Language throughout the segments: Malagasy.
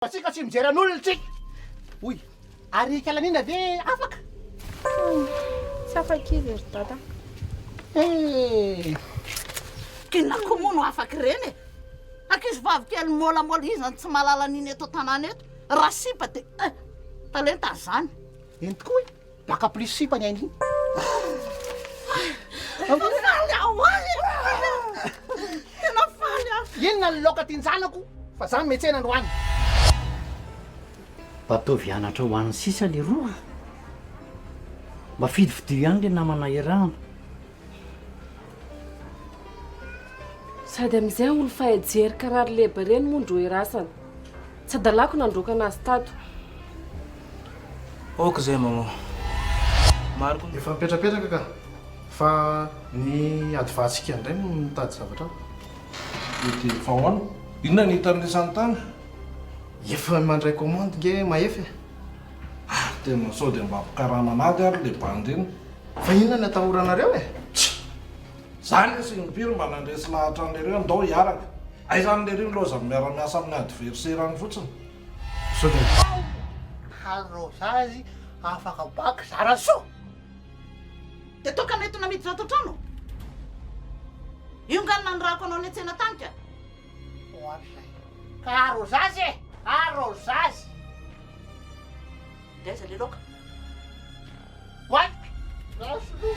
Fa tsika tsy mijery an'olona tsika. Hoy. Ary ikalanina ve afaka? Tsy afaka izy ry dada. Eh! K'inona koa moa no afaka ireny e? Ankizy vavy kely môlamôla iza no tsy mahalala an'iny eto an-tanàna eto? Raha sipa dia eh! Talenta izany. Eny tokoa e! Baka plus sipa ny ainy iny. Faly aho e! Tena faly aho. Inona ny laoka tian-janako fa za miantsena androany. Mba ataovy anatra ho an'ny sisa leroa a! Mba fidifidio ihany le namana iarahana. Sady amizay olo fa hijery karaha ry leba reny moa ndro erasana. Tsy adalako nandroaka anazy tato. Ok zay maman. Mariko ny. Efa mipetrapetraka ka! Fa ny advantsika indray no mitady zavatra hafa. Dia fa ahoana? Inona ny hitan'ny isany tany? Efa mandray commande nge Mahefa e! Ah tena sao dia mba ampikarama an'ady ary le bandy iny. Fa inona ny atahoranareo e? Tsia! Za lesy impiry mba nandresy lahatra an'lery hoe ndao hiaraka. Aiza any lery milaozany miara-miasa amin'ny adversaire any fotsiny. Sao dia. Ao arrosage afaka bac zara soa. Dia tokana eto namiditra ato an-trano? Io nga no nanirahako anao niantsena tany ka? Ohatrizay. Ka arrosage e! Arrosage! Dia aiza le laoka? Oay! Rasolou!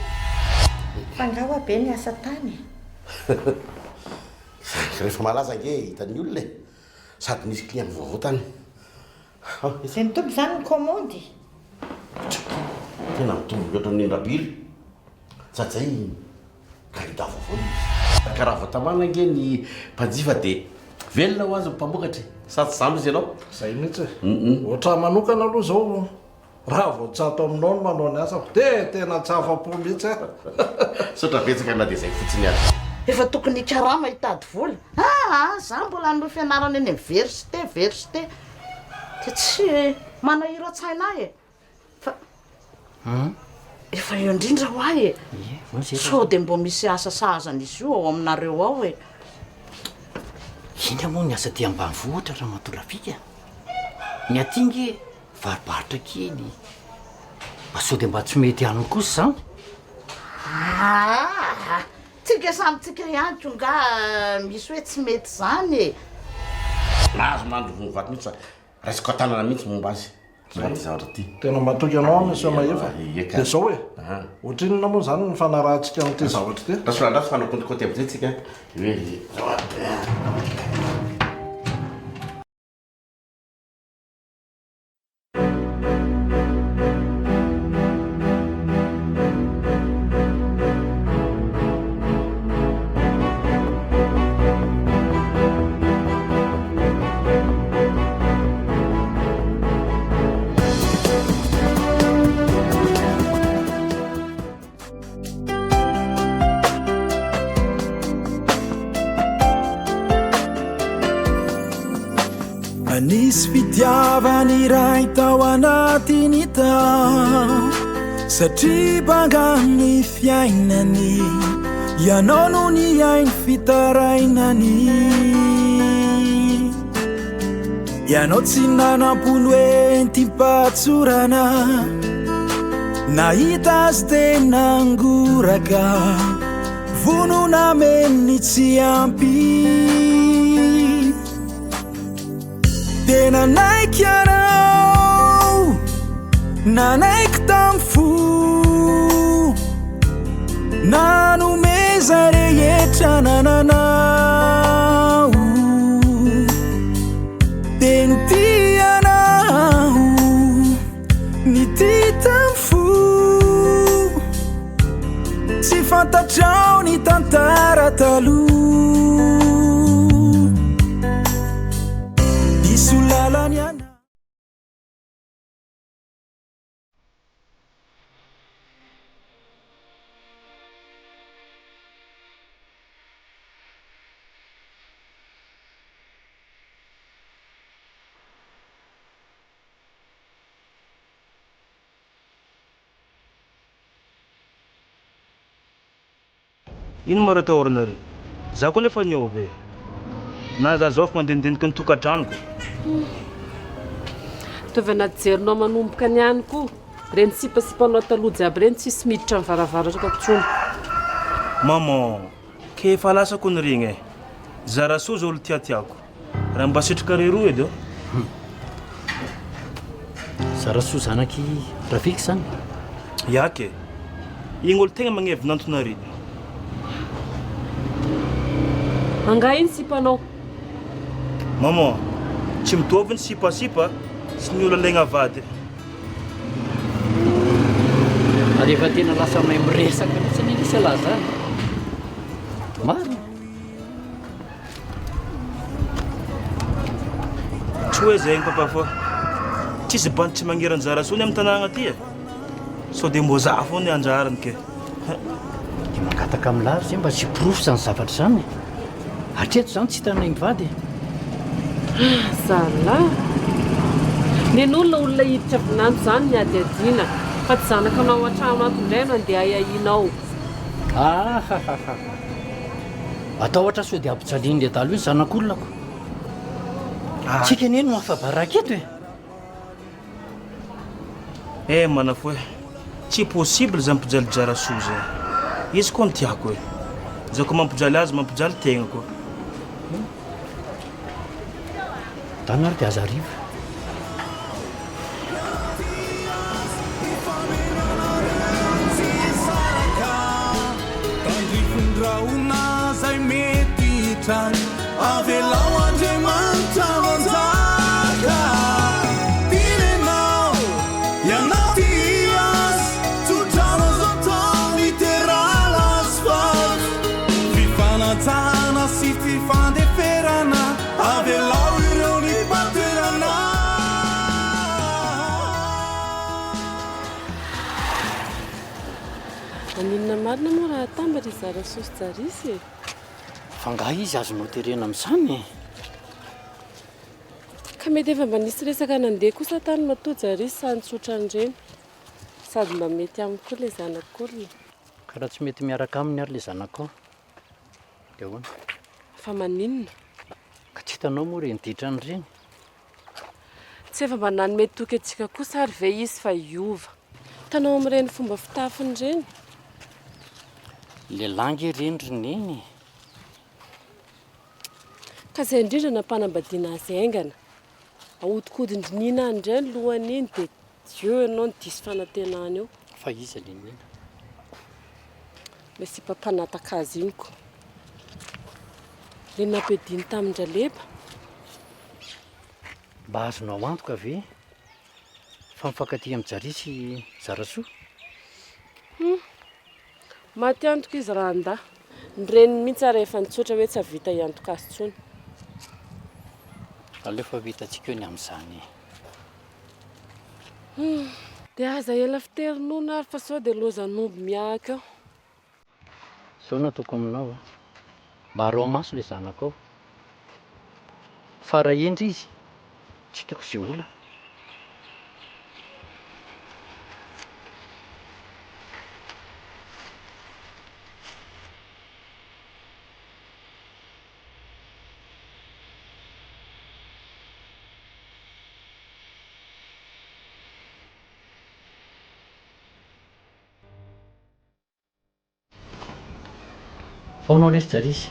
Fa nga hoa be ny asa tany e? Rehefa malaza ange hitan'ny olona e! Sady nisy client vaovao tany. Dia mitombo izany ny commande? Tena mitombo mihoatra ny indra-biry. Sady zay kandida vaovao izy. Ka raha vao tamana ange ny mpanjifa dia velona ho azy ny mpamokatra e! Sa tsy zany ozy ianao? Zay mihitsy e! Ohatr'ahy manokana aloha izao raha vao tsy ato aminao no manao ny asako dia tena tsy afa-po mihitsy aho. Misaotra betsaka na dia izay fotsiny aza. Efa tokony hikarama hitady vola. Aa za mbola hanohy fianarana eny versite versite de tsy manahiran-tsaina ahy e. Fa efa eo indrindra ho ahy e. Sao dia mbô misy asa sahaza an'izy io ao aminareo ao e. Inona moa ny asa aty ambanivohitra ramatoa Rafika? Ny aty nge varobarotra kely. Mba sao dia mba tsy mety ihany kosa izany? Aa! Tsika samy tsika ihany ko nga misy hoe tsy mety izany e. Nahazo mandrovo ny vato mihitsy za. Raisiko an-tanana mihitsy momba azy momba ity zavatra ity. Tena matoky anao aho Monsieur Mahefa. Ie ka. Dia izao e, ohatrinona moa izany ny fanarahantsika an'ity zavatra ity? Andraso andraso fa hanao compte compte amizay tsika. Hoe zao a. Nisy fitiavana iray tao anatiny tao Satria banga ny fiainany Ianao no nihaino fitarainany Ianao tsy nanam-po noentim-pahatsorana Nahita azy tena ngoraka Vonona hameno ny tsy ampy Dia nanaiky ianao, nanaiky tamin'ny fo, nanome izay rehetra nananao. Dia nitia anao, nitia tamin'ny fo, tsy fantatrao ny tantara taloha. Diso lalana ianao. Ino ma reo atahoranareo? Za koa nefa niova e! Na za zao efa mandinidinika ny tokantranoko. Ataovy anaty jerinao manomboka niany koa reny sipasipanao taloha jiaby reny tsisy miditra ny varavaratra intsony. Maman, ke efa lasa kony regny e. Zarasoa zao olo tiatiako. Raha mba sitraka reroa edy ô. Zarasoa zanak'i Rafika zany? Ya ke. Igny olo tegna magnevin'antona ary. Angaha iny sipanao? Maman, tsy mitovy ny sipasipa sy ny olo alaigna vady. Ary efa tena lasa mahay miresaka mihitsy anie lesy ialahy zany. Marina. Tsy hoe zegny papa fa tsisy bandy tsy magnery anjara soa ny amin'ny tanàgna aty e. Sao dia mbô za foana ny anjarany ke. Dia mangataka amin'lah ry zay mba tsy porofo izany zavatra izany e. Hatreto izany tsy hitanay mivady e. Ah zalah! Nen'olona olona hiditra vinanto izany ny hadihadiana fa tsy zanakanao ao an-trano ato indray no andeha ahiahianao. Ahahaha! Matahotra sao dia ampijalian'ilay dahalo io ny zanak'olona ko. Tsika anie no afa-baraka eto e. Eh manafo eh, tsy possible zany mpijaly Jarasoa zay. Izy koa no tiako eh. Za koa mampijaly azy mampijaly tegna koa. Dana ary dia aza ariva. Maninona marina moa raha atambatra i Zarasoa sy Jarisy e? Fa angaha izy azonao terena amin'izany e? Ka mety efa mba nisy resaka nandeha kosa tany matoa Jarisy sahy nitsotra an'ireny. Sady mba mety aminy koa ilay zanak'olona. Ka raha tsy mety miaraka aminy ary ilay zanakao dia ahoana? Fa maninona? Ka tsy hitanao moa ireny ditrany ireny? Tsy efa mba nanome toky antsika kosa ary ve izy fa hiova? Hitanao amin'ireny fomba fitafiny ireny? Lehilahy ange ireny ry Neny e! Ka izay indrindra nampanambadiana azy haingana. Ahodikodin-dry Nina any indray ny lohany iny dia eo ianao no diso fanantenana eo. Fa iza ilay Nina? Ilay sipa mpanataka azy iny ko. Ilay nampiadiany tamin-dRaleba. Mba azonao antoka ve fa mifankatia amin'i Jarisy i Zarasoa? Hum. Maty antoka izy raha handà. Ny reniny mihitsy ary efa nitsotra hoe tsy hahavita hiantoka azy intsony. Aleo fa ho hitantsika eo ny amin'izany e. Hum. Dia aza ela fitery nono ary fa sao dia lozan'omby mihahaka eo. Zao no ataoko aminao a. Mba araho maso ilay zanakao. Fa raha hendry izy, tsy hitako izay olana. Faonao lesy Jarisy.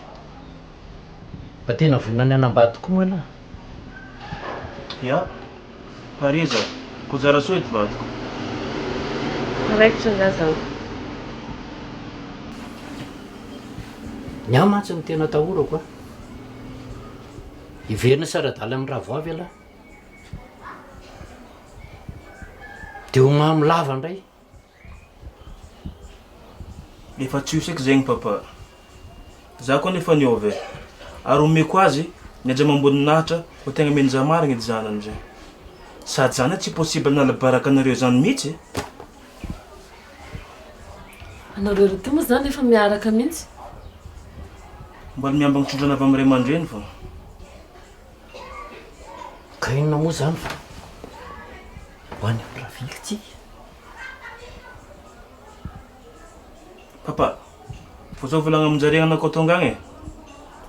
Mba tena vonona ny hanambady tokoa moa ialahy? Ya, pare za. Ko Zarasoa eto vadiko. Raikitra angaha zany? Ny ahy mantsy no tena atahorako a. Hiverina hisaradala amin'ny ravoavy ialahy. Dia ho mamo lava indray. Efa tsy io saiky zegny papa. Za koa nefa niova e. Ary omeko azy ny haja amam-boninahitra ho tegna omen'i marigny edy zanany zay. Sady zany tsy possible hanala baraka anareo zany mihitsy e. Anareo roa ty moa zany efa miaraka mihitsy? Mbola miambigny tsodrano avy amin'ny ray aman-dreny vao. Ka inona moa zany fa ho any amin'ny ravily tsika. Papa, vao zao volagna amin-jare anakao tonga agny e,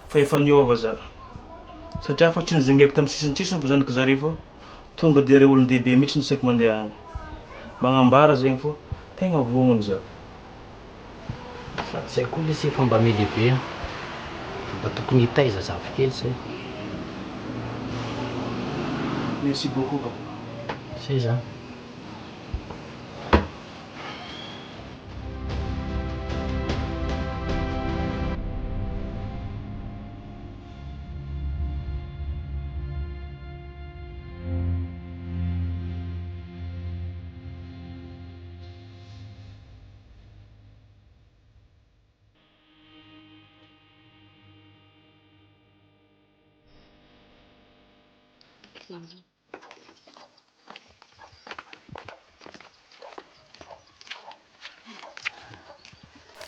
fa efa niôva za. Satria fa tsy nizingeko tamin'ny sisintsisiny fa zanak'i zare fô. Tonga dia ireo olon-dehibe mihitsy no saiko mandeha any. Magnambara zegny fô tegna vognogno za. Sady zay koa lesy efa mba miha-lehibe an! Fa mba tokony hitaiza zafikely zay. Merci beaucoup papa. Zay zany.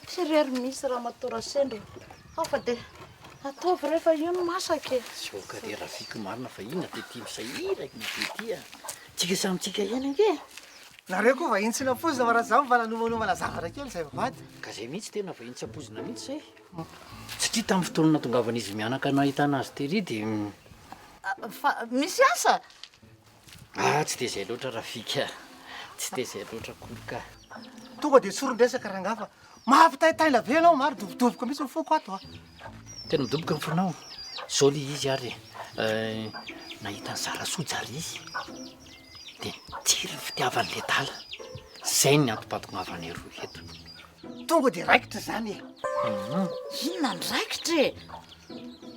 Tsy irery mihitsy ramatoa Rasendra ao fa dia ataovy re fa io no masaka e. Tsy ok re Rafiko marina fa inona dia tia misahirana be ty a. Tsika samy tsika ihany ange e. Nareo koa vahiny tsy nampoizina fa raha za mba nanomanomana zavatra kely zay mivady. Ka zay mihitsy tena vahiny tsy ampoizina mihitsy zay. Satria tamin'ny fotoana nahatongavan'izy mianaka nahitana azy tery dia. Fa misy asa? Ah tsy dia izay loatra Rafika a! Tsy dia izay loatra akory ka. Tonga dia tsorin-dresaka rangaha fa mampitaintaina be ianao maro dobodoboka mihitsy ny foko ato a! Tena midoboka ny fonao? Zao le izy ary e, nahita an'i Zarasoa jary izy dia nitsiry ny fitiavany ledala, zay ny antom-pahatongavanay roa eto. Tonga dia raikitra izany e! Inona ny raikitra e?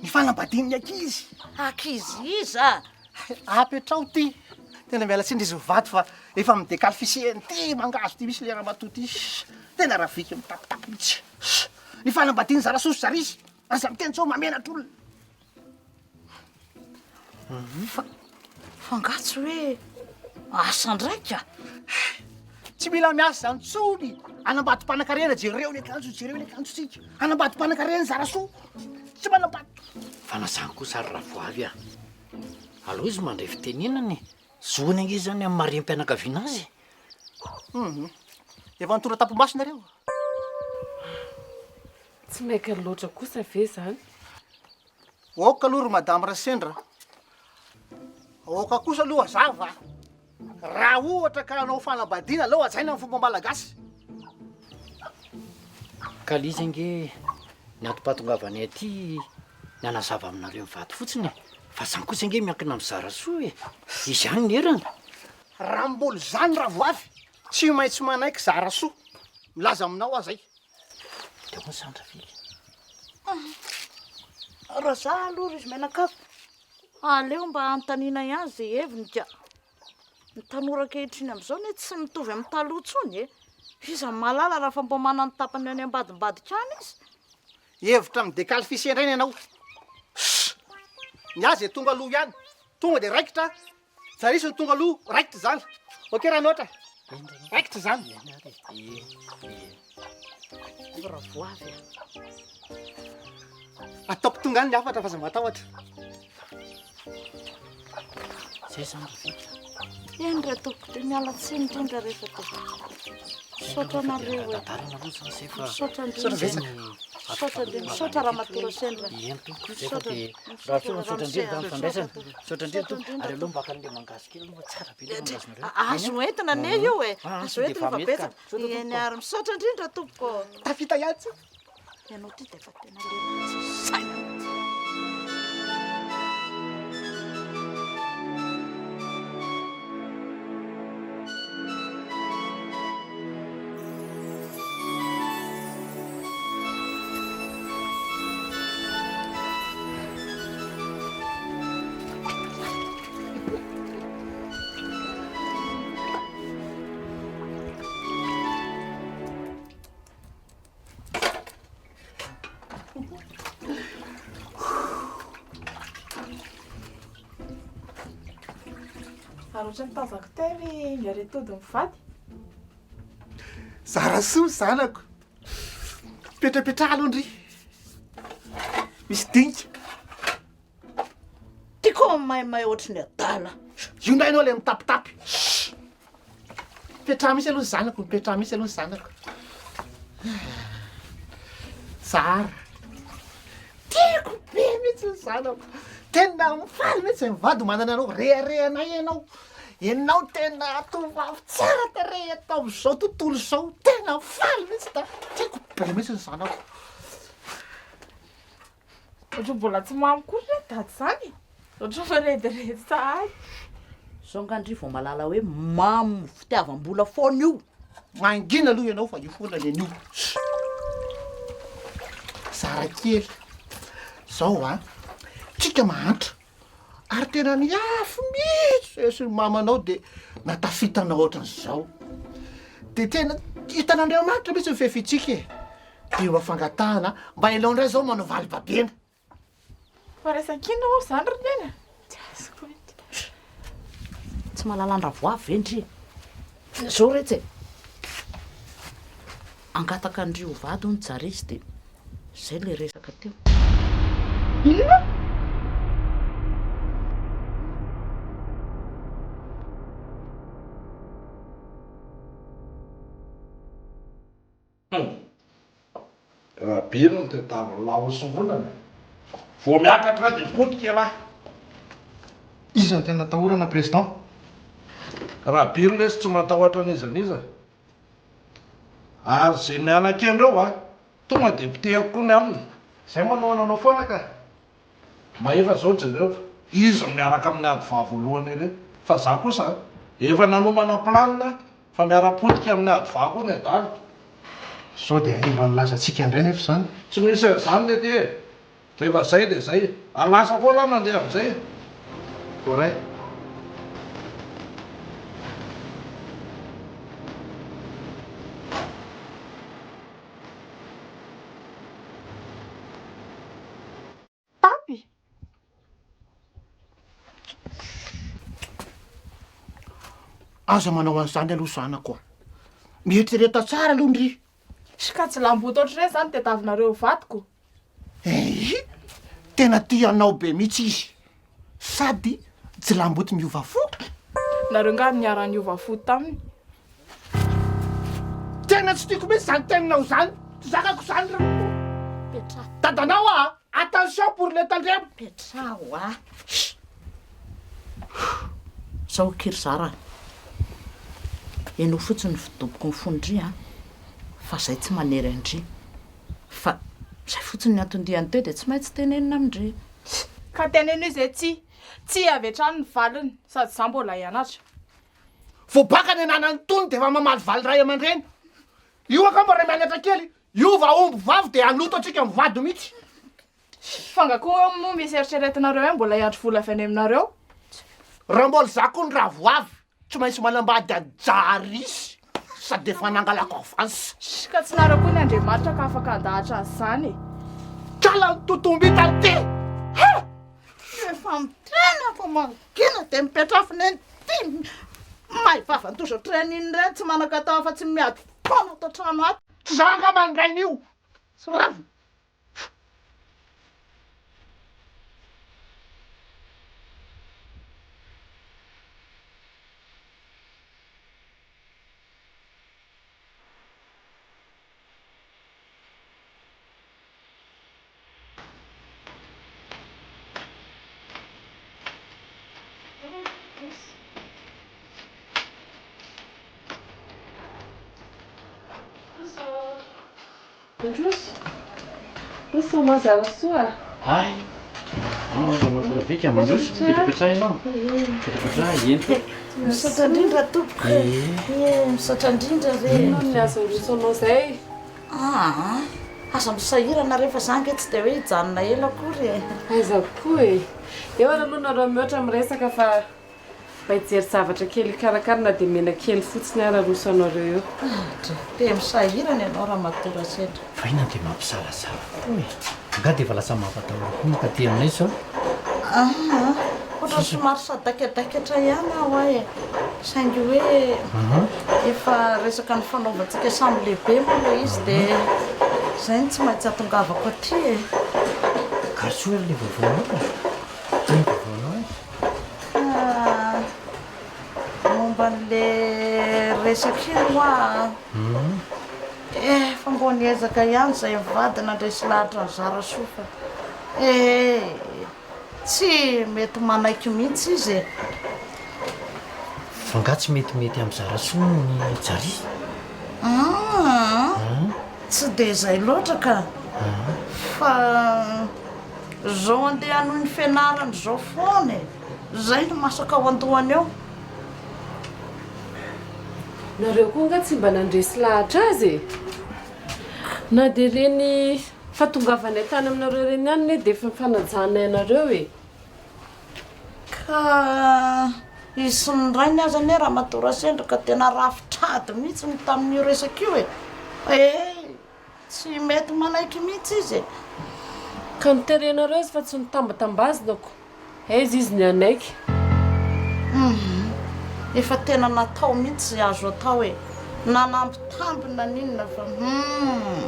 Ny fanambadian'ny ankizy. Ankizy iza? Apetraho ty. Tena miala tsiny izy mivady fa efa mi-decalfifier an'ity mangahazo ty mihitsy le ramatoa ty. Tena ravika mitapitapy mihitsy. Ny fanambadian'i Zarasoa sy Zarisy, aza miteny sao mahamenatra olona. Fa, fa angaha tsy hoe asa ndraika? Tsy mila miasa izany intsony. Hanambady mpanankarena, jereo ny akanjo, jereo ny akanjontsika. Hanambady mpanankarena Zarasoa. Tsy manambady. Fa na zany kosa ary Ravoavy a! Aleo izy mandray fitenenana e! Zony ange izany amin'ny maha renim-pianakaviana azy e! Hum, efa nitondra tampo-maso nareo? Tsy maika loatra kosa ve izany? Aoka aloha ry madame Rasendra, aoka kosa aloha hazava a! Raha ohatra ka hanao fanambadiana aleo hajaina ny fomba malagasy. Ka le izy ange ny antom-pahatongavanay aty ny hanazava aminareo mivady fotsiny e! Fa zany kosa ange miankina amin'i Zarasoa e! Izy ihany ny heriny. Raha mbola izany Ravoavy, tsy maintsy manaiky Zarasoa. Milaza aminao aho zay. De ahoana izany Rafika? Raha za aloha ry izy mianakavy, aleo mba anontaniana ihany izay heviny ka. Ny tanora ankehitriny amin'izao anie tsy mitovy amin'ny taloha intsony e. Iza no mahalala raha fa mba manana ny tapany any ambadimbadika any izy. Hevitra mi-decalfifier indray ny anao. Shh! Ny azy dia tonga aloha ihany. Tonga dia raikitra. Zarisy no tonga aloha, raikitra izany. Ok Ranoatra. Raikitra izany. Ravoavy a. Ataoko tonga any ny hafatra fa aza matahotra. Zay zany Rafika. Eny re tompoko dia miala tsiny indrindra rehefa dia misaotra anareo e. Misaotra indrindra. Misaotra indrindra. Misaotra ramatoa Rasendra. Eny tompoko, zay fa dia raha misaotra indrindra zany fandraisana. Misaotra indrindra tompoko. Ary aleo mba haka an'ilay mangahazo kely aloha fa tsara be ilay mangahazonareo. Azo entina anie io e. Azo entina fa betsaka. Eny ary misaotra indrindra tompoko. Tafita ihany tsika. Ianao ity dia efa tena lehilahy tsy saina mihitsy. Ary ohatran'ny tazako teo ry Ingaretody mivady. Zarasoa zanako. Mipetrapetraha aloha ndry. Misy dinika. Tiako ny maimay ohatry ny adala. Io ndray ianao ilay mitapitapy. Shh! Mipetraha mihitsy aloha zanako, mipetraha mihitsy aloha zanako. Zara. Tiako be mihitsy ny zanako. Tena mifaly mihitsy zay mivady manana anao, reharehanay ianao. Ianao tena tovovavy tsara tarehy eto amin'izao tontolo izao. Tena faly mihitsy da tiako be mihitsy ny zanako. Ohatran'ny mbola tsy mamo koa re dada izany e! Ohatran'ny mirediredy sahady. Zao nga ndry vao mahalala hoe mamo fitiavam-bola foana io. Mangina aloha ianao fa io foana ny an'io. Zara kely, zao an, tsika mahantra ary tena niafy mihitsy zay sy ny mamanao de natafita anao ohatran'izao. De tena hitan'Andriamanitra mihitsy ny fefintsika e. De mba fangatahana mba ianao indray zao manao valibabena. Fa resaka inona moa izany ry Neny a? Tsy azoko mihitsy. Tsy mahalala an-dRavoavy ve ndry e? Zao retsy e! Hangataka an-dry ho vady hono Jarisy dia zay ilay resaka teo. Inona? Hum. Rabiry no tadiavin'lah ho songonana e. Vao miakatra dia potika elah. Iza no tena atahorana président? Rabiry lesy tsy matahotra an'iza n'iza. Ary ze mianakendry eo a, tonga dia potehiko koa ny aminy. Zay manohana anao foana ka. Mahefa zao jereo fa izy no miaraka amin'ny ady vaha voalohany ery fa za kosa efa nanomana planina fa miara-potika amin'ny ady vaha koa ny adala. Sao dia hanimba ny lazantsika indray nefa izany? Tsy misy an'izany lety e! Rehefa zay dia zay. Ary lasa foana aho nandeha amin'izay. Voaray. Tapy? Aza manao an'izany aloha zanako a! Mieritrereta tsara aloha ndry. Sikajy lamboto ohatr'ireny izany tadiavinareo ho vadiko? Eii! Tena tia anao be mihitsy izy. Sady tsy lamboto miova fo. Nareo nga niara niova fo taminy. Tena tsy tiako mihitsy zany teninao zany, tsy zakako zany ry Petraho. Dadanao a! Attention pour le tandremo. Petraho a! Zao akia ry zara a! Henoy fotsiny ny fidoboky ny fon-dry a! Fa zay tsy manery an-dry. Fa zay fotsiny ny anton-diany teo dia tsy maintsy tenenina amin-dry. Ka teneno izy hoe tsia. Tsia avy hatrany ny valiny, sady za mbola hianatra. Vao baka ny ananany tony dia efa mamalivaly ray aman-dreny. Io angamba ray mianatra kely, io va omby vavy dia haloto antsika mivady mihitsy. Fa nga koa moa misy eritreretinareo hoe mbola hiandry vola avy any aminareo? Raha mbola za koa ny ravoavy, tsy maintsy manambady an'i Jarisy sady efa nangalako avance. Shh, ka tsy nareo koa ny Andriamanitra ka afaka handahatra an'izany e. Kala ny totombita ty! Ha! Efa miteny aho fa mangina dia mipetrafo neny ty may vavan-doza ohatran'iny ireny tsy manan-katao afa-tsy miady foana ato an-trano ato. Tsy za angamba ny rain'io. Tsy ravina. Mandroso. Roso mazava soa. Hay. Ravika mandroso. Mipetrapetraha ianao. Mipetrapetraha ento. Misaotra indrindra tompoko. Ie, misaotra indrindra re. Inona no azo aroso anao izay? Aa, aza misahirana re fa za ange tsy dia hoe hijanona ela akory e. Aiza koa e. Eo ary aloha nareo mihoatra miresaka fa mba hijery zavatra kely hikarakara na dia mena kely fotsiny ary aroso anareo eo. Dry, dia misahirana ianao ramatoa Rasendra. Fa inona no dia mampisalasala koa e? Angaha dia efa lasa mampatahotra koa mankaty aminay izao? Aa, ohatran'ny somary sadaikadaikatra ihany aho ay e. Saingy hoe efa resaka nifanaovantsika samy lehibe moa ilay izy dia izay no tsy maintsy hatongavako aty e. Ka soa ary ilay vaovaonao e. Inona ny vaovaonao e? Momba an'ilay resaka iny hoa an. Efa mbô niezaka ihany izay mivady nandresy lahatra an'i Zarasoa fa eh. Tsy mety manaiky mihitsy izy e. Fa nga tsy metimety amin'i Zarasoa ny Jari? Aa, tsy dia izay loatra ka. Fa izao andeha hanohy ny fianarany izao foana e. Izay no masaka ao an-dohany ao. Nareo koa nga tsy mba nandresy lahatra azy e? Na dia ireny fahatongavanay tany aminareo ireny ihany anie dia efa fanajanay anareo e! Ka izy sy ny rainy aza anie Ramatoa Rasendra ka tena rafitr'ady mihitsy ny tamin'io resaka io e! Eh! Tsy mety manaiky mihitsy izy e! Ka noterenareo izy fa tsy notambatambazina ko! Aiza izy ny hanaiky? Humm! Efa tena natao mihitsy izay azo atao e! Nanambitamby naninona fa humm!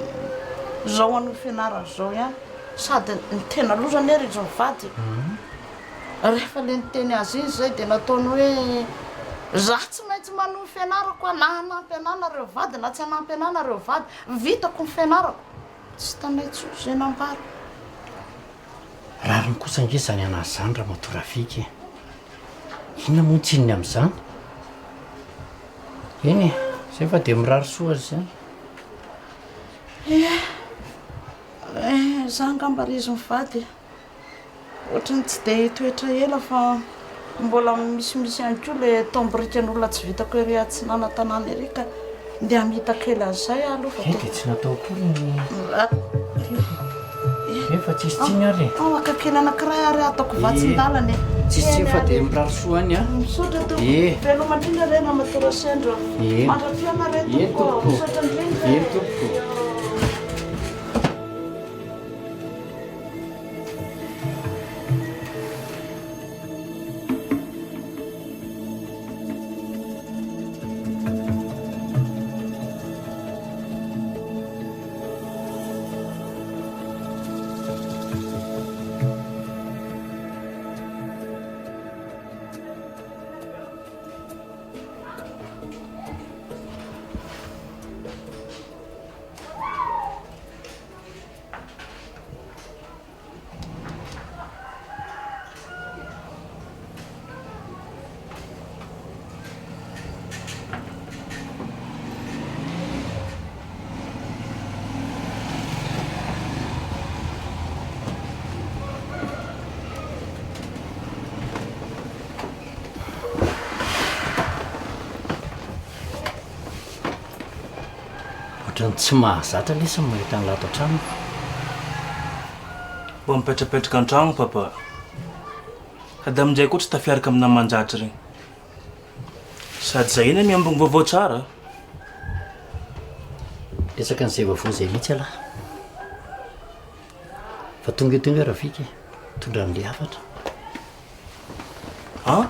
Izao anio fianarana izao ihany. Sady ny tena loza anie ry izy mivady rehefa le niteny azy iny zay de nataony hoe za tsy maintsy manohy fianarako aho na hanampy anah nareo vady na tsy hanampy anah nareo vady vitako ny fianarako tsy hitanay intsony ze nambara. Rariny kosa ange izany anazy izany Ramatoa Rafika e! Inona moa ny tsininy amin'izany? Eny e, izay fa dia mirary soa azy izany. Ie. Eh, za angamba ry izy mivady e. Ohatran'ny tsy dia hitoetra ela fa mbola misimisy ihany koa ilay tamborikan'olona tsy vitako ery atsinanana-tanàna ery ka ndeha hamita kely an'izay aho aloha fa Eh, dia tsy natao akory ny... Eh, fa tsisy tsiny ary e. Ao haka kely anankiray ary ataoko vatsin-dalana e. Tsisy tsiny fa dia mirary soa any a. Misaotra tompoko. Eh. Veloma indrindra re Ramatoa Rasendro. Eh. Mandra-pihaona re Eny tompoko. tompoko. Misaotra indrindra e. Eny tompoko. Ohatran'ny tsy mahazatra lesy ny mahita an'lah ato an-trano. Mba mipetrapetraka an-tragno papa. Sady aminjay koa tsy tafiaraka amin'ny naman-jatra regny. Sady zay eny miambigny vaovao tsara. Resaka an'izay vaovao izay mihitsy ialahy. Fa tonga eto indray Rafika e, mitondra an'ilay hafatra. An?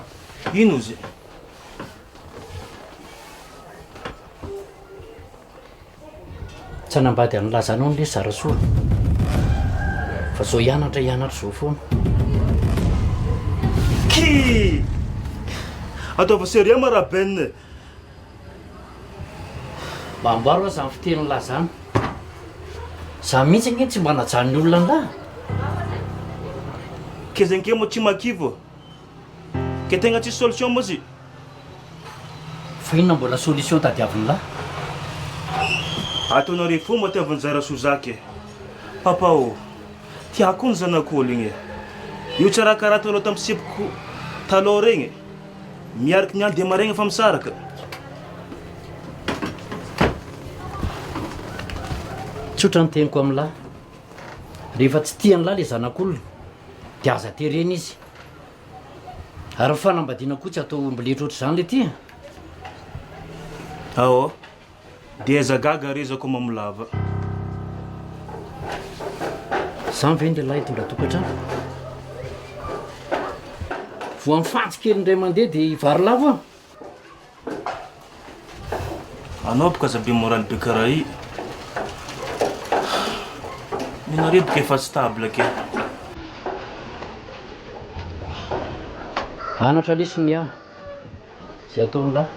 Ino izy? Tsy hanambady an'i Lazanao anie Zarasoa fa zao hianatra hianatra zao foana. Ki! Ataovy sérieux ma Raben e! Mba amboaro aza ny fitenin'i Lazana. Za mihitsy ange tsy mba najan'ny olona an'lah. Kezanke moa tsy makivy ô! Ke tegna tsisy solution moa zy? Fa inona mbola solution tadiavin'lah? Ataonareo fomba tiavin'i Zarasoa zaka e! Papa ô! Tiako ny zanak'olo igny e! Io tsy raha karaha taloha tamin'ny sipoko taloha regny e! Miariky niany dia maregny fa misaraka. Tsotra ny teniko amin'lah. Rehefa tsy tian'lah le zanak'olona dia aza terena izy. Ary ny fanambadiana koa tsy atao ombiletro ohatr'izany le ty a! Ao dia aza gaga re zako mamolava. Zany ve ny lehilahy hitondra tokantrano? Voa mifantsy kely indray mandeha dia hivarilavo a! Anao boka aza be moral be karaha i. Nenareo boka efa stable ke. Anatra lesy ny ahy zay ataon'lah.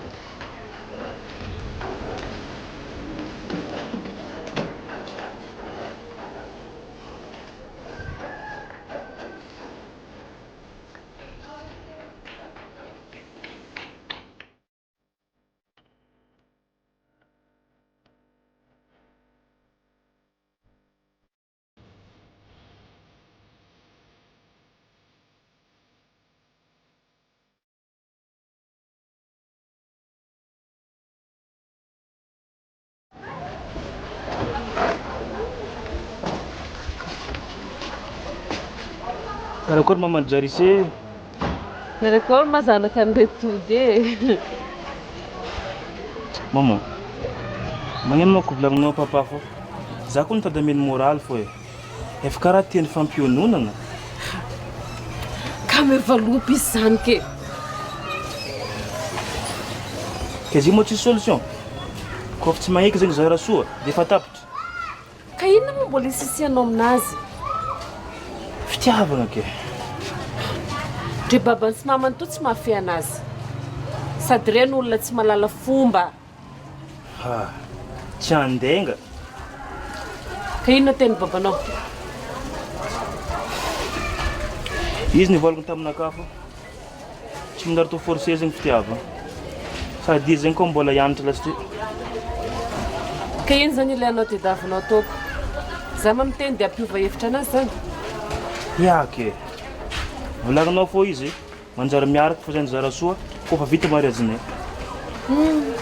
Karakory maman Jarisy e? Karakory ma zanaka an'ireto tody e? Maman, magnino manko volagninao papa fô za koa mitady ameno moraly fô e. Efa karaha teny fampiononana. Ka me valopy izy zany ke. Ke izy io moa tsisy solution? Kôfa tsy magneky zegny za Rasoa de efa tapitra. Ka inona moa mbola isisihanao aminazy? Fitiavagna ke. Ndry babany sy mamany toa tsy mahafehy anazy. Sady reny olona tsy mahalala fomba. Ha, tsy handenga. Ka inona tenin'i babanao? Izy nivolagna taminakahy fa tsy manjary atao forcer zegny fitiavagna. Sady izy zegny koa mbola hianatra lasiteo. Ka ino zany ilainao tediavinao ataoko? Za ma miteny dia hampiova hevitra anazy zany? Ya ke. Volagninao fô izy. Manjary miaraka fa zay nizara soa koa fa vita mariazinay. Humm.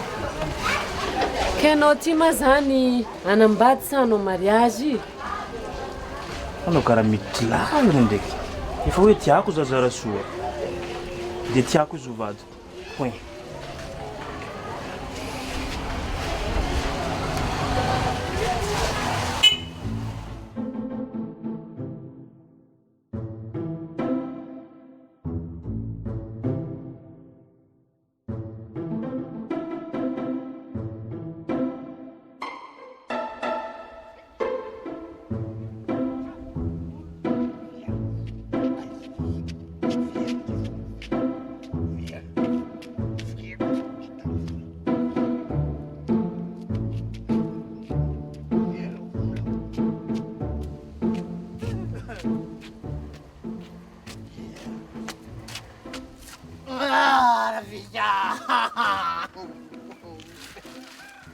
Ka ianao ty ma zany hanambady sa hanao mariage? Anao karaha miditra lalina ndraiky. Efa hoe tiako za Zarasoa dia tiako izy ho vadiko. Point.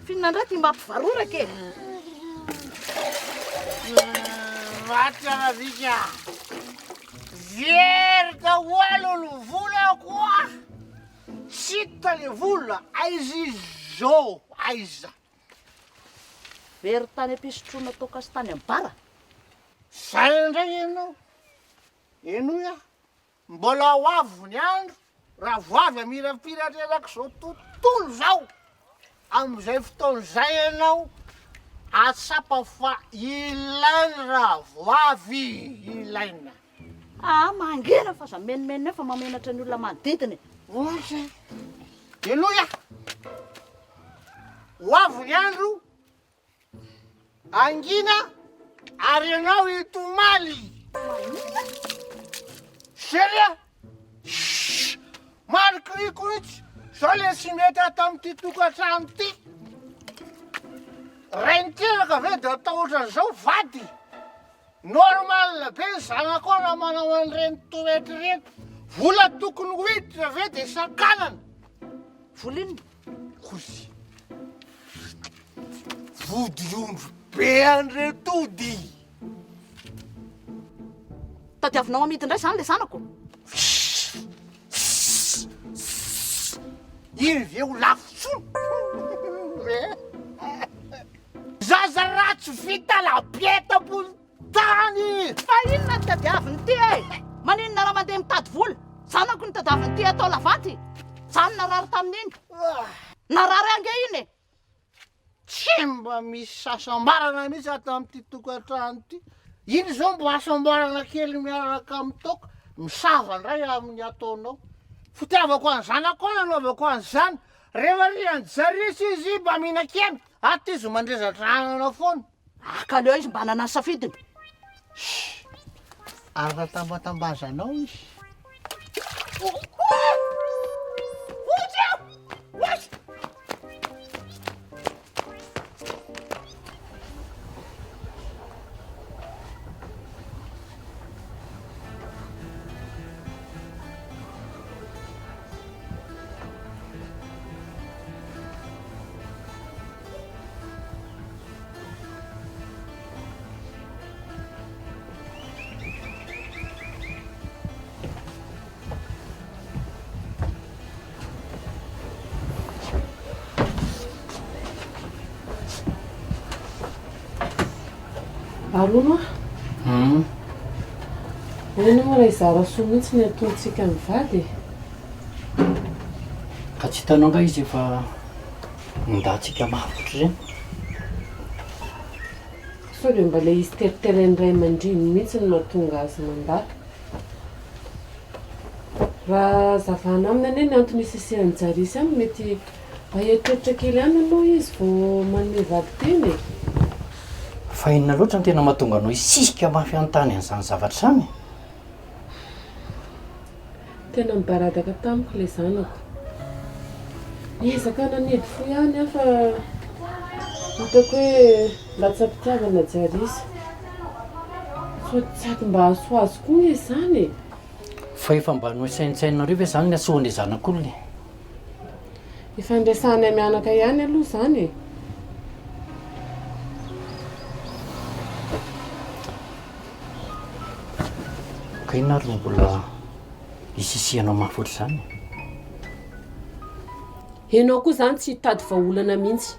F'inona indray ty mampivaroraka e? Maty Ravika. Very daholo ny volako a! Tsy hita le vola, aiza izy zao, aiza? Very tany am-pisotroana toaka sy tany amin'ny bara? Zay indray ianao. Henoy aho, mbola ho avy ny andro raha vao avy hamirapiratra erak'izao tontolo izao. Amin'izay fotoana izay ianao hahatsapa fa ilaina raha vao avy, ilaina. Aa mangina fa aza mimenomenona eo fa mahamenatra ny olona manodidina e. Ohatra e. Henoy aho, ho avy ny andro Hangina ary ianao hitomaly. Chérie a! Shh! Marikoriko mihitsy zao le tsy mety ato amin'ity tokantrano ity. Ray niteraka ve de atao ohatran'izao vady? Normal be ny zanakao raha manao an'ireny toetra ireny. Vola tokony ho hiditra ve de sakanana? Vola inona? Kozy. Vodiondry be an'ireto ody. Tadiavinao amidy indray izany ilay zanako? Iny ve ho lafo tsony? Zaza ratsy vita labe eto ambony tany. Fa inona no tadiavin'ity e? Maninona raha mandeha mitady vola? Zanako no tadiavin'ity atao lavanty. Za no narary tamin'iny. Narary ange iny e! Tsy mba misy hasambarana mihitsy ato amin'ity tokantrano ity. Iny izao mba hasambarana kely miaraka amin'ny toaka, misava indray amin'ny ataonao. Fitiavako an'ny zanako no anaovako an'izany. Rehefa ry an'i Jarisy izy mba mihinan-kena, ato izy mandrezatra anana foana. Ah, ka aleo izy mba hanana ny safidiny. Shh! Ary raha tambatambazanao izy. Ary hono hoa? Eny moa raha hizara soa mihitsy ny ataontsika mivady e. Ka tsy hitanao angaha izy efa nindahantsika mafy ohatr'ireny? Sao dia mba ilay izy teriteren'ny ray aman-dreniny mihitsy no mahatonga azy mandà. Raha hazavana aminy anie ny antony isisehan'i Jarisy aminy mety mba hieritreritra kely ihany aloha izy vao manome valin-teny e. Fa inona loatra no tena mahatonga anao hisisika mafy hanontany an'izany zavatra izany e? Tena nibaradaka tamiko ilay zanako. Niezaka nanidy fo ihany aho fa hitako hoe latsa-pitiavana Jarisy. Sao sady mba hahasoa azy koa nge izany e! Fa efa mba nosaintsaininareo ve izany ny hasoan'ilay zanak'olona e? Efa niresahanay mianaka ihany aloha izany e! Ka inona ary no mbola isisihanao mafy ohatr'izany e? Enao koa izany tsy hitady vahaolana mihitsy.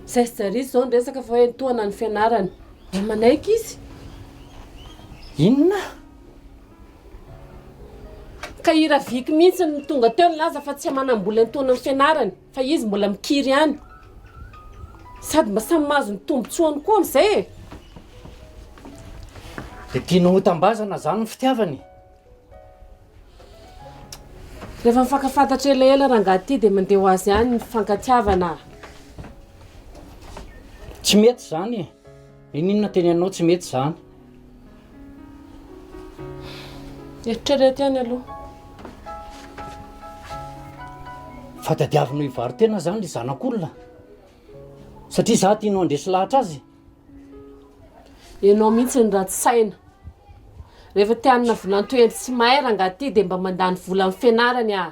Zay sy Jarisy izao ny resaka fa hoe nitohana ny fianarany. Dia manaiky izy. Inona? Ka i Raviky mihitsy no tonga teo nilaza fa tsy manam-bola entohana ny fianarany fa izy mbola mikiry ihany. Sady mba samy mahazo ny tombotsoany koa amin'izay e! Dia tianao hotambazana izany ny fitiavany? Rehefa mifankafantatra elaela rangahy ity dia mandeha ho azy ihany ny fifankatiavana a! Tsy mety izany e! N'inon'inona teneninao tsy mety izany. Eritrereto ihany aloha. Fa tadiavinao hivaro-tena izany ilay zanak'olona? Satria izaho tianao handresy lahatra azy? Ianao mihitsy no ratsy saina. Rehefa te hanana volan-tohendry tsy mahay rangahy ity dia mba mandany vola amin'ny fianarany ah.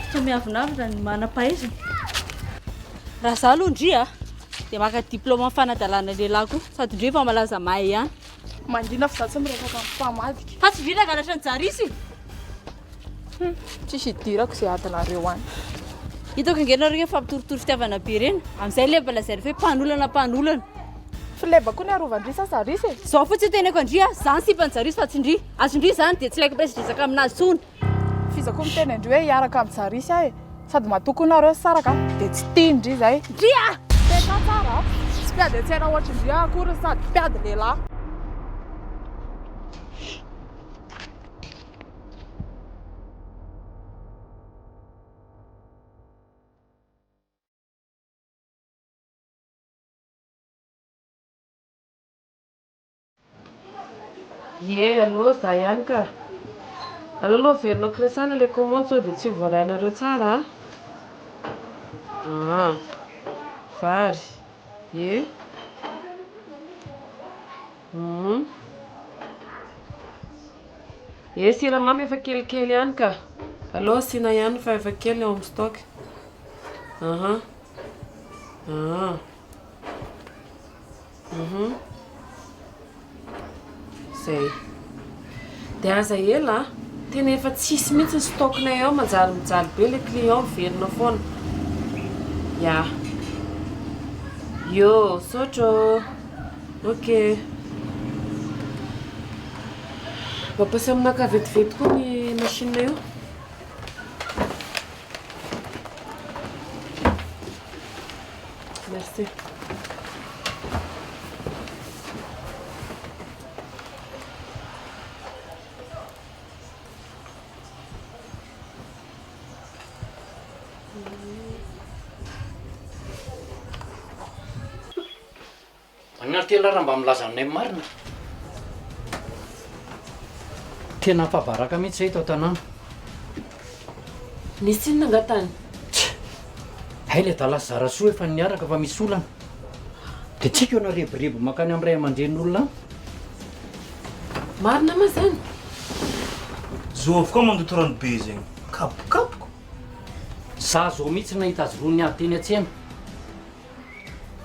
Toa miavonavona ny manam-pahaizana. Raha izaho aloha ndry a, dia maka diplaoma amin'ny fanadalana lehilahy koa, sady ndry efa malaza mahay ihany. Mangina fa za tsy miresaka amin'ny mpamadika. Fa tsy ndry nangalatra an'i Jarisy e! Hum, tsisy idirako izay adinareo any. Hitako ange nareo mifamptoritory fitiavana be ireny, amin'izay leba lazaina fa hoe mpanolana mpanolana. Fileba koa ny arovan-dry sa Jarisy e? Zao fotsiny teneko an-dry a, za ny sipan'i Jarisy fa tsy ndry. Azon-dry izany dia tsy ilaiko miresadresaka aminazy intsony. F'iza koa miteny an-dry hoe hiaraka amin'i Jarisy aho e? Sady matoa koa nareo nisaraka dia tsy tian-dry izay. Ndry a! Tena tsara a! Tsy mpiady an-tsaina ohatry-ndry aho akory sady mpiady lehilahy. Ie, allo, za ihany ka. Aleo aloha averina kilasana ilay commande sao dia tsy ho voarainareo tsara a. Aa, vary, ie. Hum. Ie, siramamy efa kelikely ihany ka. Aleo asiana ihany fa efa kely ny ao amin'ny stock. Aha. Aa. Uhum. Zay. Dia aza ela a. Tena efa tsisy mihitsy ny stock-nay ao, manjary mijaly be ilay client miverina foana. Ya. Yo, misaotra ô. Ok. Mba pasy aminakahy vetivety koa ny machine io. Merci. Anona ry telo raha mba milaza aminay ny marina. Tena afa-baraka mihitsy zay eto an-tanàna. Nisy inona angaha tany? Tsia! Hay ilay adala sy Zarasoa efa niaraka fa misy olana. Dia tsika eo narebireby mankany amin'ny ray aman-drenin'olona any. Marina ma zany? Zovy koa mandoto rano be zegny. Kapokapoko. Za zao mihitsy nahita azy roa niady teny an-tsena.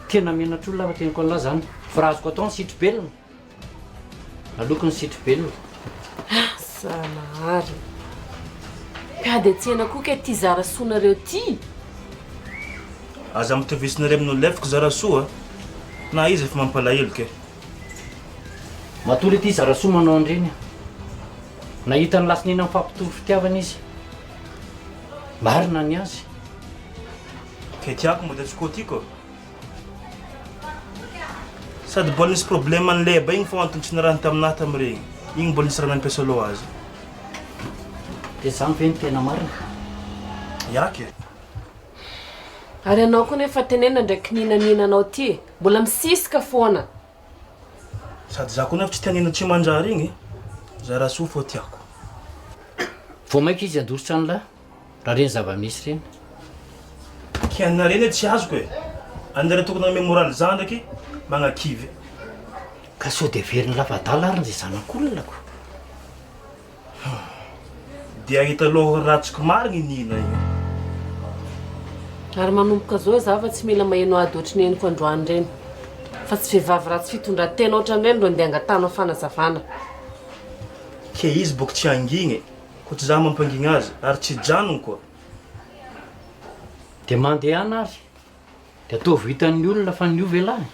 Tena menatr'olona fa teniko an'lah zany. Fa raha azoko atao ny sitribelona. Aloky ny sitribelona. Zanahary. Mpiady an-tsena koa kay ty zarasoanareo ty. Aza mitovisinareo amin'olo lefiko zarasoa a. Na iza efa mampalahelo kay. Matory ity Zarasoa manao an'ireny a. Nahita an'i Lasinina mifampitory fitiavana izy. Marina ny azy. Ke tiako mba tsy koa tiako. Sady mbola nisy problème an'i Leba igny fô antony tsy niarahany taminah tamin'iregny. Igny mbola nisy raha nampiasa loha azy. Dia zany ve no tena marina? Ya ke. Ary ianao koa nefa tenenina ndraiky ninanina anao ty e! Mbola misisika foana. Sady za koa nefa tsy tia nina tsy manjary igny e! Zarasoa fô tiako. Vao maika izy handositra an'lah raha reny zava-misy reny. Ke anareo anie tsy azoko e! Anareo tokony hanome moral za ndraiky magnakivy. Ka sao de heverin'lah fa adala ary ndry zanak'olona ko. Dia hita loha ratsiko marigny i Nina igny. Ary manomboka zao za fa tsy mila maheno ady ohatry ny henoko androany ireny. Fa tsy vehivavy ratsy fitondratena ohatran'ireny no andeha angatanao fanazavana. Ke izy boko tsy hangigny e, ko tsy za mampangigny azy ary tsy hijanogno koa. Dia mandehana ary Dia ataovy hitan'ny olona fa niova ialahy.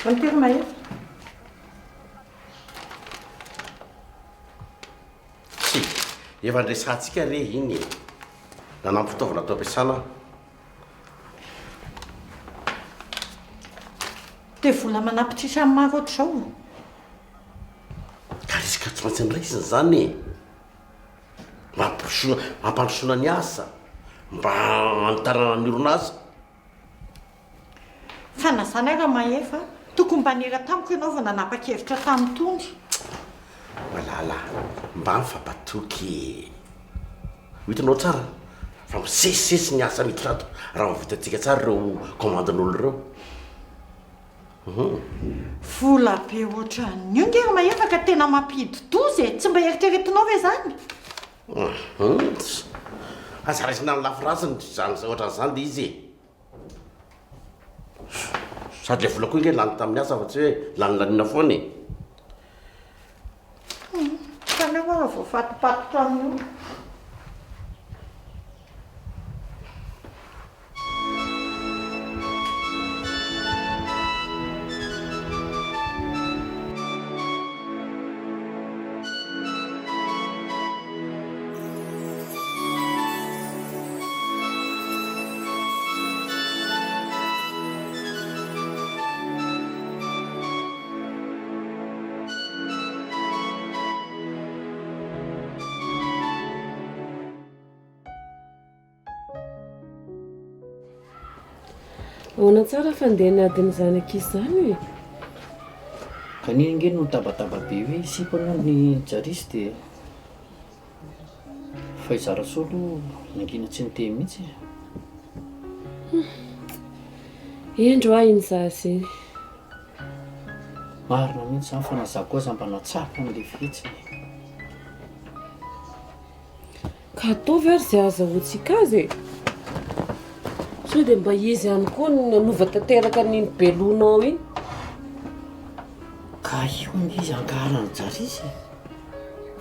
Antery Mahefa. Tsia, efa niresahantsika re iny e. Nanampy fitaovana tao am-piasana aho. Dia vola manapitrisany maro ohatr'izao? Ka risque tsy maintsy noraisina izany e. Mba hampirosoana, hampandrosoana ny asa, mba hanitarana ny orinasa. Fa na zany ara Mahefa, tokony mba niera tamiko ianao vao nanapa-kevitra tamin'itony. Malala, mba mifampatoky e! Ho hitanao tsara fa misesisesy ny asa miditra ato raha vao vitantsika tsara ireo commande-n'olona ireo. Hum. Vola be ohatran'io nge ry Mahefa ka tena mampidi-doza e! Tsy mba eritreretinao ve izany? Hum. Aza raisina amin'ny lafy ratsiny izany ohatran'izany ilay izy e! Sady le vola koa nge lany tamin'ny asa fa tsy hoe lanilaniana foana e. Hitanao aho voafatopatotra amin'io. Ahoana tsara fandehan'ny adin'izany ankizy izany e? Ka nini nge no nitabataba be hoe sipa aloha ny jarisy dia fa i Zarasoa aloha nangina tsy niteny mihitsy e. Hendry hoa iny zaza iny. Marina mihitsy izany fa na za koa aza mba nahatsapa an'ilay fihetsiny e. Ka ataovy ary izay ahazahoantsika azy e! Sao dia mba izy ihany koa no nanova tanteraka an'iny belonao iny. Ka io anie izy ankahalan'i Jarisy e!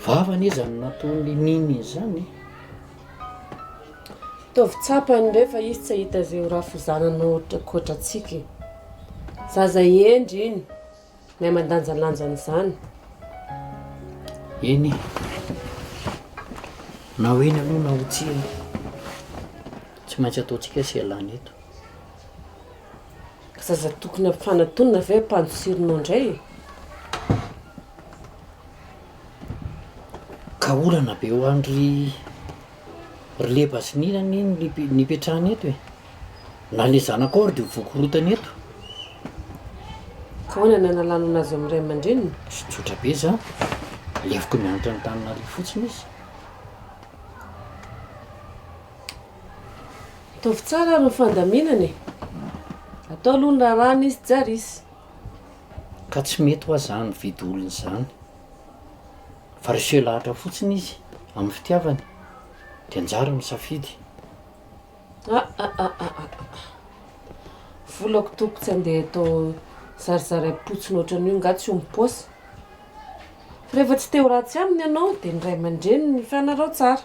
Vava anie izany nataon'i Nini izany e! Ataovy tsapany indray fa izy tsy hahita izay ho rafozanana ankoatra antsika e! Zaza hendry iny. Mahay mandanjalanja an'izany. Eny e. Na ho eny aloha na ho tsia, tsy maintsy ataontsika sy ialana eto. Ka zaza tokony hampifanatonina ve ampandosirinao indray e? Ka olana be ho an-dry ry Leba sy Nina anie ny nipetrahana eto e! Na le zanakao ary de ho voakorotana eto. Ka ahoana ny hanalana anazy amin'ny ray aman-dreniny? Tsy tsotra be zany, alefiko mianatra any Antananarivo fotsiny izy. Ataovy tsara ary ny fandaminana e! Atao aloha ny raharahana izy Jarisy. Ka tsy mety hoa zany mividy olona zany. Fa reseo lahatra fotsiny izy amin'ny fitiavany de anjara misafidy. Ah ah ah ah ah. Volako tompoko tsy andeha atao zarizaraim-potsiny ohatran'io nga tsy omby paosy. Fa rehefa tsy te ho ratsy aminy ianao dia ny ray aman-dreniny ifanarao tsara.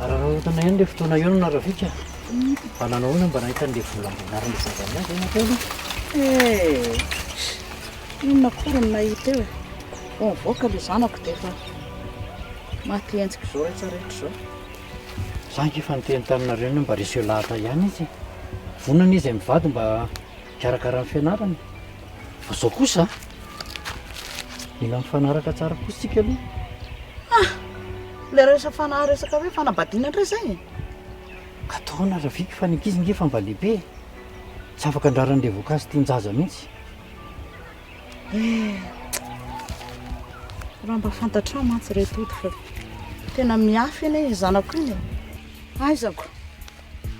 Araraotina ihany le fotoana eo na Rafika. Mba nanao ahoana mba nahita an'le vola amboarin'le zaza anazy ianao teo aloha? Eh! Inona akory no nahita eo e? Vao mivoaka le zanako dia efa maty henjika izao rehetra rehetra izao. Za ange efa niteny taminareo hoe mba reseo lahatra ihany izy e. Vonona anie izy mivady mba hikarakara ny fianarany. Fa zao kosa a! Mila mifanaraka tsara kosa tsika aloha. Ah! Ilay resaka fana- resaka hoe fanambadiana indray izay e? Ka ataona Raviky fa ny ankizy nge efa mba lehibe e! Tsy afaka andraran'ilay voankazo tian-jaza mihitsy. Eh! Raha mba fantatrao mantsy re Tody fa tena miafy anie iny zanako iny e! Aizako!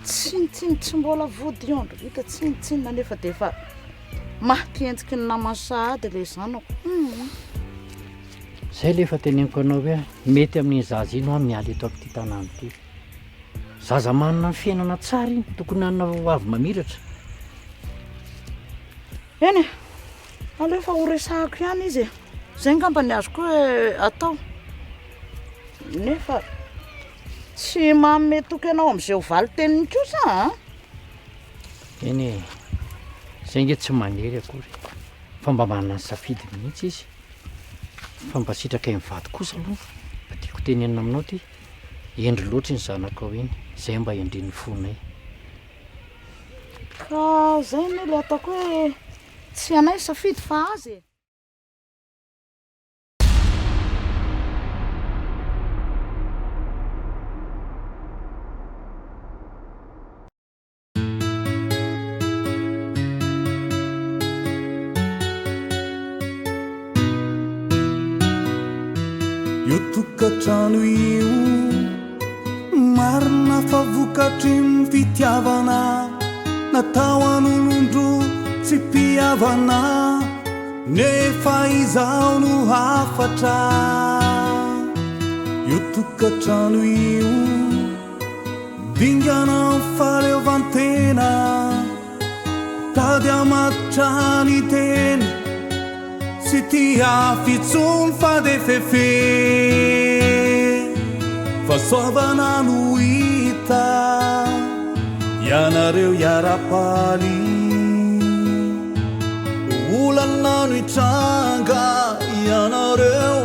Tsinontsinona tsy mbola vodiondry vita tsinontsinona nefa dia efa maty henjiky ny namany sahady ilay zanako. Hum. Zay le efa teneniko anao hoe mety amin'iny zaza iny hoa miala eto amin'ity tanàna ity. Zaza manana ny fiainana tsara iny, tokony hanana ho avy mamiratra. Eny e, aleo fa ho resahako ihany izy e. Zay angamba ny azoko hoe atao. Nefa tsy manome toky anao amin'izay ho valin-teniny kosa an! Eny e, zay nge tsy manery akory fa mba manana ny safidy mihitsy izy. Fa mba sitrakay mivady kosa aloha mba tiako tenenina aminao ty, hendry loatra iny zanakao iny, zay mba hendrin'ny fonay. Ka zay anie le ataoko hoe tsy anay safidy fa azy e! Io tokantrano io marina fa vokatry ny fitiavana natao an'olon-droa tsy mpihavana nefa izaho no hafatra io tokantrano io Dingana ny fahaleovantena, tady hamatotra ny tena, tsy tia afo intsony fa dia fefe. Fahasoavana no hita, ianareo hiara-paly. Olana no hitranga, ianareo.